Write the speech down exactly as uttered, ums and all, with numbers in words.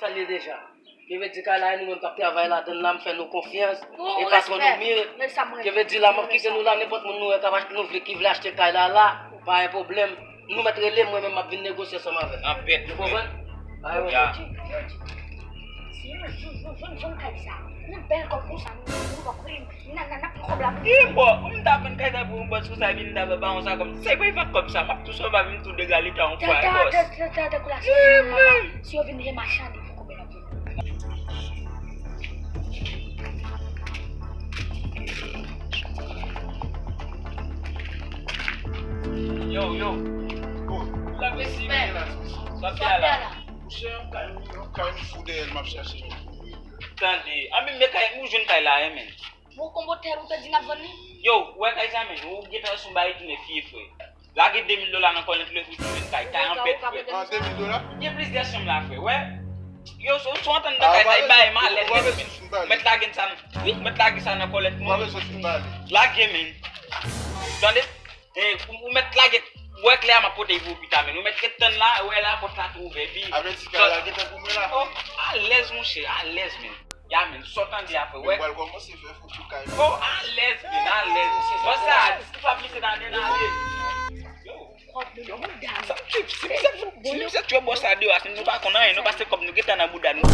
Sa l ye deja. Ki vle di kay la, e nou menm k ap travay ladan l la, m fè nou konfyans. E patwon nou Mye. Ki vle di la, m ap kite nou la, nenpòt moun nou wè k ap achte, nou vle, ki vle achte kay la la, pa gen pwoblèm. Nou mèt rele m, mwen menm m ap vin negosye ansanm avè l. Anpèt, nou konprann? Ay, wè. Si yon jou, jou, jwenn, jwenn kay sa, yon bèl kòb konsa, nou, nou pa kouri, n a, n a, n ap pran kòb la pou nou. Bon, m ta vann kay sa pou yon bòs konsa, epi m ta fè pa yon sa kòm. Se pa yon kòb sa, m ap tou sove avè m tou degalite yon fwa, bòs. Tande, tande, tande, kou la, si yo vin remachande pou konbyen l ap vin. Yo, yo. Respè. Sa fè la. Monchè, yon kay, yon kay m fou dèyè l, m ap chache. Tande, anben, men kay, ou jwenn kay la, hein, men. Bon, konbyen ou te di n ap vann li? Yo, ou wè kay sa, men, ou gentan sou bay tounen fye, frè. Lage de mil dola nan kòlèt, lè ou jwenn kay, kay anpèt, frè. An de mil dola? Gen plizyè chanm la, frè, wè. Yo, si w antann nan kay sa, e bay m alèz, men. Mèt lage sa, wi, mèt lage sa nan kòlèt nou. Lage, men. Tande? Eh, ou, ou mèt lage, wè klè a m ap pote pou ou pita, men. Ou mèt ret tann la, wè la, pòt la tou ouvè, epi. Avèti kay la gentan pou mwen la. Oh, alèz, monchè, alèz, men. Ya, men, sa w tande a, frè, wè. Mwen pral kòmanse fè foto kay. Oh, alèz, men, alèz. Bòs sa, si pa plise nan den ale. Yo, yo, sa m tchip, si misye, si misye tchwe bòs sa deyò a, si nou pa konn anyen, nou pase kòb nou gentan nan bouda nou.